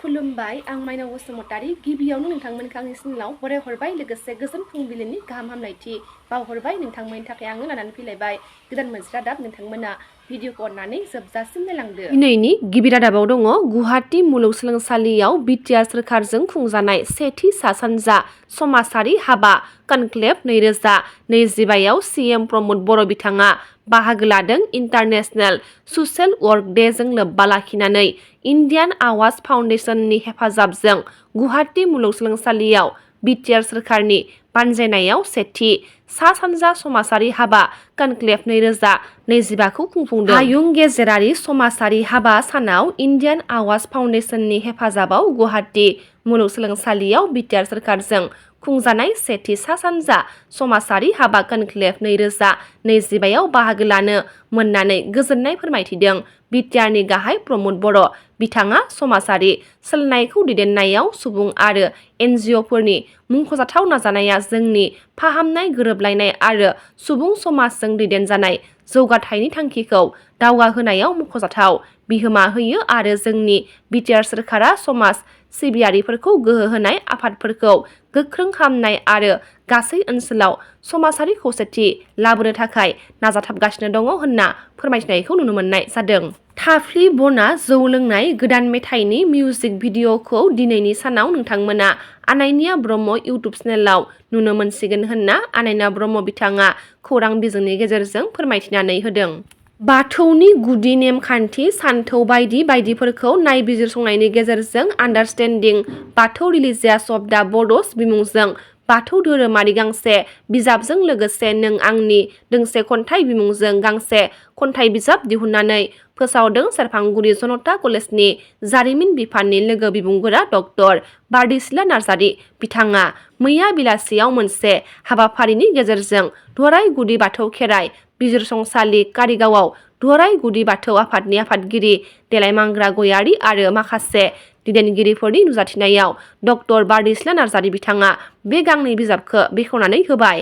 खुलुमबाय आं माइनाव बसुमतारी गिबियावनो नोंथांमोनखौ आंनि चेनेलाव बरायहरबाय लोगोसे गोजोन फुंबिलिनि गाहाम हामलायथि बावहरबाय नोंथांमोननि थाखाय आङो लानानै फैलायबाय गोदान मोनसे रादाब नोंथांमोना भिडिअखौ अननानै जोबजासिम नायलांदो। दिनैनि गिबि रादाबाव दङ गुवाहाटी मुलुगसोलोंसालियाव बिटिआर सोरखारजों खुंजानाय सेथि सा सानजा समाजारि हाबा कनक्लेव 2025आव सीएम प्रमोद बर' बिथाङा बाहागो लादों। इन्टारनेशनेल ससियेल वर्क डे जों लोब्बा लाखिनानै इन्डियान आवाज फाउन्डेशननि हेफाजाबजों गुवाहाटी मुलुगसोलोंसालियाव बिटिआर सोरखारनि बानजायनायाव सेथि सा सानजा समाजारि हाबा कनक्लेव 2025खौ खुंफुंदों। हायुं गेजेरारि समाजारि हाबा सानाव इन्डियान आवाज फाउन्डेशननि हेफाजाबाव गुवाहाटी मुलुगसोलोंसालियाव बिटिआर सोरखारजों खुंजानाय सेथि सा सानजा समाजारि हाबा कनक्लेव 2025आव बाहागो लानो मोननानै गोजोननाय फोरमायथिदों। बिटिआरनि गाहाय प्रमोद बर' बिथाङा समाजारि सोलायनायखौ दैदेननायाव सुबुं आरो एनजिअफोरनि मुंख'जाथाव नाजानाया जोंनि फाहामनाय गोरोबलायनाय आरो सुबुं समाजजों दैदेनजानाय जौगाथायनि थांखिखौ दावगाहोनायाव मख'जाथाव बिहोमा होयो आरो जोंनि बिटिआर सोरखारा समाज सिबियारिफोरखौ गोहो होनाय आफादफोरखौ गोख्रों खालामनाय आरो गासै ओनसोलाव समाजारि खौसेथि लाबोनो थाखाय नाजाथाबगासिनो दङ होनना फोरमायथिनायखौ नुनो मोननाय जादों। थाफ्लि बना जौ लोंनाय गोदान मेथाइनि मिउजिक भिडिअखौ दिनैनि सानाव नोंथांमोना आनायनिया ब्रह्म इउटुब चेनेलाव नुनो मोनसिगोन होनना आनायना ब्रह्म बिथाङा खौरां बिजोंनि गेजेरजों फोरमायथिनानै होदों। बाथौनि गुदि नेमखान्थि सानथौ बायदि बायदिफोरखौ नायबिजिरसंनायनि गेजेरजों आन्डारस्टेन्डिं बाथौ रिलिजियास अफ दा बड'स बिमुंजों बाथौ धोरोमारि गांसे बिजाबजों लोगोसे नों आंनि दोंसे खन्थाइ बिमुंजों गांसे खन्थाइ बिजाब दिहुननानै फोसावदों। सेरफांगुरि जनता कलेजनि जारिमिन बिफाननि लोगो बिबुंगोरा डक्टर बारदैसिला नार्जारि बिथाङा मैया बेलासियाव मोनसे हाबाफारिनि गेजेरजों दुहराय गुदि बाथौ खेराइ बिजिरसंसालि कारिगावआव दुहराय गुदि बाथौ आफादनि आफादगिरि देलायमांग्रा गयारि आरो माखासे दैदेनगिरिफोरनि नुजाथिनायाव डक्टर बारदैसिला नार्जारि बिथाङा बे गांनै बिजाबखौ बेखेवनानै होबाय।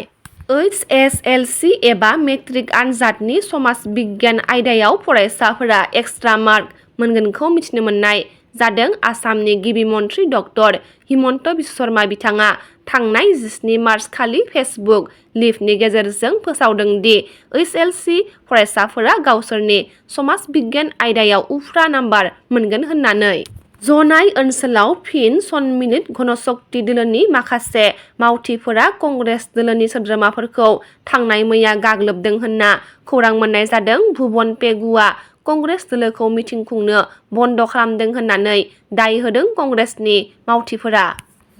HSLC एबा मेट्रिक आनजादनि समाज बिगियान आयदायाव फरायसाफोरा एक्सट्रा मार्क मोनगोनखौ मिथिनो मोननाय जादों। आसामनि गिबि मन्त्रि डक्टर हिमन्त बिश्व शर्मा बिथाङा थांनाय 17 मार्च खालि फेसबुक लिभनि गेजेरजों फोसावदों दि HSLC फरायसाफोरा गावसोरनि समाज बिगियान आयदायाव उफ्रा नाम्बार मोनगोन होननानै। जनाय ओनसोलाव फिन सनमिलित घनशक्ति दोलोनि माखासे मावथिफोरा कंग्रेस दोलोनि सोद्रोमाफोरखौ थांनाय मैया गाग्लोबदों होनना खौरां मोननाय जादों। भुबन पेगुआ कंग्रेस दोलोखौ मिथिं खुंनो बन्द खालामदों होननानै दाय होदों कंग्रेसनि मावथिफोरा।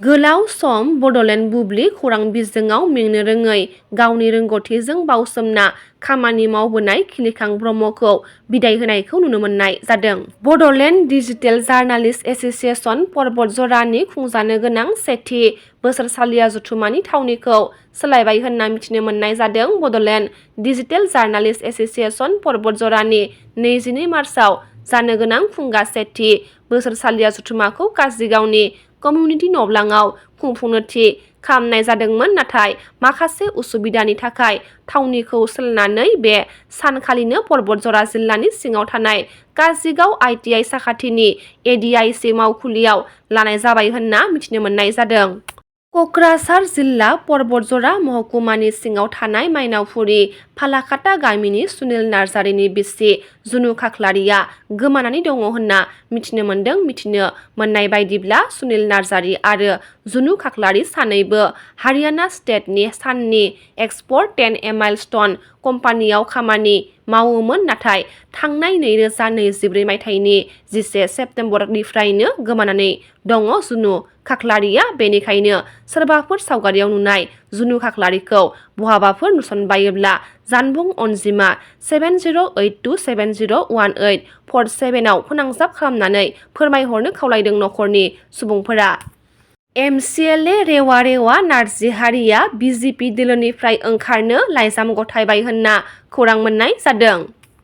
गोलाव सम बड'लेण्ड बुब्लि खौरां बिजोङाव मेंनो रोङै गावनि रोंग'थिजों बावसोमना खामानि मावबोनाय खिलिखां ब्रह्मखौ बिदाय होनायखौ नुनो मोननाय जादों। बड'लेण्ड डिजिटेल जार्नालिस्ट एस'सिएशन पर्बतजरानि खुंजानो गोनां सेथि बोसोरसालिया जथुमानि थावनिखौ सोलायबाय होनना मिथिनो मोननाय जादों। बड'लेण्ड डिजिटेल जार्नालिस्ट एस'सिएशन पर्बतजरानि 22 मार्चआव जानो गोनां खुंगा सेथि बोसोरसालिया जथुमाखौ काजिगावनि कमिउनिटि नब्लाङाव खुंफुंनो थि खालामनाय जादोंमोन, नाथाय माखासे उसुबिदानि थाखाय थावनिखौ सोलायनानै बे सानखालिनो पर्बतजरा जिल्लानि सिङाव थानाय काजिगाव ITI साखाथिनि ADIC मावखुलियाव लानाय जाबाय होनना मिथिनो मोननाय जादों। क'क्राझार जिल्ला पर्बतजरा महकुमानि सिङाव थानाय मायनावफुरि फालाकाटा गामिनि सुनिल नार्जारिनि बिसि जुनु खाख्लारिया गोमानानै दङ होनना मिथिनो मोनदों। मिथिनो मोननाय बायदिब्ला सुनिल नार्जारि आरो जुनु खाख्लारि सानैबो हारियाना स्टेटनि साननि एक्सपर्ट 10 माइलस्टन कम्पानियाव खामानि मावोमोन, नाथाय थांनाय 2024 मायथाइनि 11 सेप्तेम्बरनिफ्रायनो गोमानानै दङ जुनु खाख्लारिया। बेनिखायनो सोरबाफोर सावगारियाव नुनाय जुनु खाख्लारिखौ बहाबाफोर नुसनबायोब्ला जानबुं अनजिमा 7082701847 आव फोनांजाब खालामनानै फोरमायहरनो खावलायदों नखरनि सुबुंफोरा। MCLA रेवा रेवा नार्जिहारिया BJP दोलोनिफ्राय ओंखारनो लाइजाम गथायबाय होनना खौरां मोननाय जादों।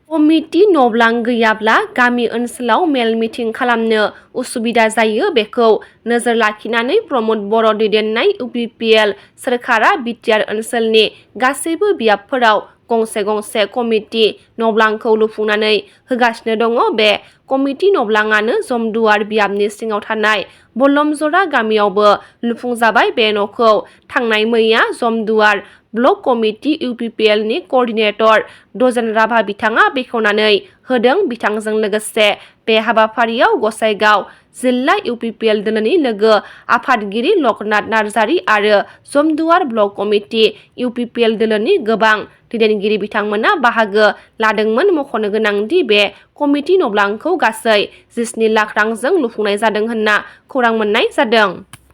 कमिटि नब्लां गैयाब्ला गामि ओनसोलाव मेल मिटिं खालामनो उसुबिदा जायो। बेखौ नोजोर लाखिनानै प्रमोद बर' दैदेननाय UPPL सोरखारा बिटिआर ओनसोलनि गासैबो बियाबफोराव गंसे गंसे कमिटि नब्लांखौ लुफुंनानै होगासिनो दङ। बे कमिटि नब्लाङानो जमदुवार बियाबनि सिङाव थानाय बल्लमजरा गामियावबो लुफुंजाबाय। बे न'खौ थांनाय मैया Jamduar block committee इउपिपिएलनि कअर्डिनेटर dozen Rabha बिथाङा बेखेवनानै होदों। बिथांजों लोगोसे बे हाबाफारियाव गसाइगाव जिल्ला इउपिपिएल दोलोनि लोगो आफादगिरि लकनाथ नार्जारि आरो जमदुवार ब्लक कमिटि इउपिपिएल दोलोनि गोबां दैदेनगिरि बिथांमोना बाहागो लादोंमोन। मख'नो गोनांदि बे कमिटि नब्लांखौ गासै 17 लाख रांजों लुफुंनाय जादों होनना खौरां मोननाय जादों।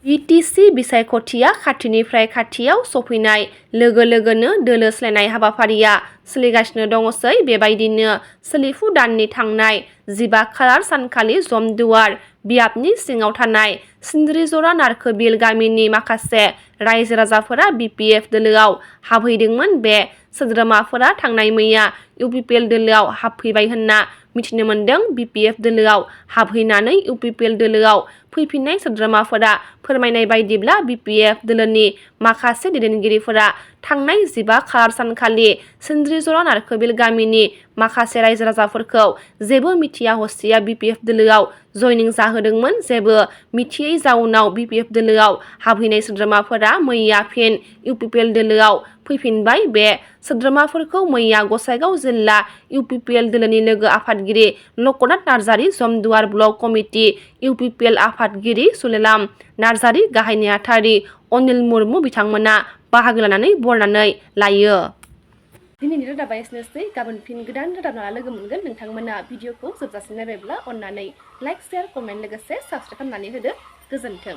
बिटिसि बिसायख'थिया खाथिनिफ्राय खाथियाव सफैनाय लोगो लोगोनो दोलो सोलायनाय हाबाफारिया सोलिगासिनो दङसै। बेबायदिनो सोलिफु दाननि थांनाय 15 खालार सानखालि जमदुवार बियाबनि सिङाव थानाय सिन्द्रिजरा नारखोबिल गामिनि माखासे रायजो राजाफोरा बिपिएफ दोलोआव हाबहैदोंमोन। बे सोद्रोमाफोरा थांनाय मैया इउपिपिएल दोलोआव हाबफैबाय होनना मिथिनो मोन्दों। बिपिएफ दोलोआव हाबहैनानै इउपिपिएल दोलोआव फैफिननाय सोद्रोमाफोरा फोरमायनाय बायदिब्ला बिपिएफ दोलोनि माखासे दैदेनगिरिफोरा थांनाय 15 खालार सानखालि सिन्द्रिजरा नारखोबिल गामिनि माखासे रायजो राजाफोरखौ जेबो मिथिया हसिया बिपिएफ दोलोआव जयनिं जाहोदोंमोन। जेबो मिथियै जाउनाव बिपिएफ दोलोआव हाबहैनाय सोद्रोमाफोरा मैया फिन इउपिपिएल दोलोआव फैफिनबाय। बे सोद्रोमाफोरखौ मैया गसाइगाव जिल्ला इउपिपिएल दोलोनि लोगो आफादगिरि Loknath Narzary, Jamduar block committee UPPL आफादगिरि सुलेलाम नार्जारि, गाहाय नेहाथारि अनिल मुर्मु बिथांमोना बाहागो लानानै बरनानै लायो। दिनैनि रादाबा एसेनोसै। गाबोन फिन गोदान रादाब लाना लोगो मोनगोन। नोंथांमोना भिडिअखौ जोबजासिम नायबायब्ला अननानै लाइक, शेयार, कमेन्ट लोगोसे साबस्क्राइब खालामनानै होदो। गोजोन्थों।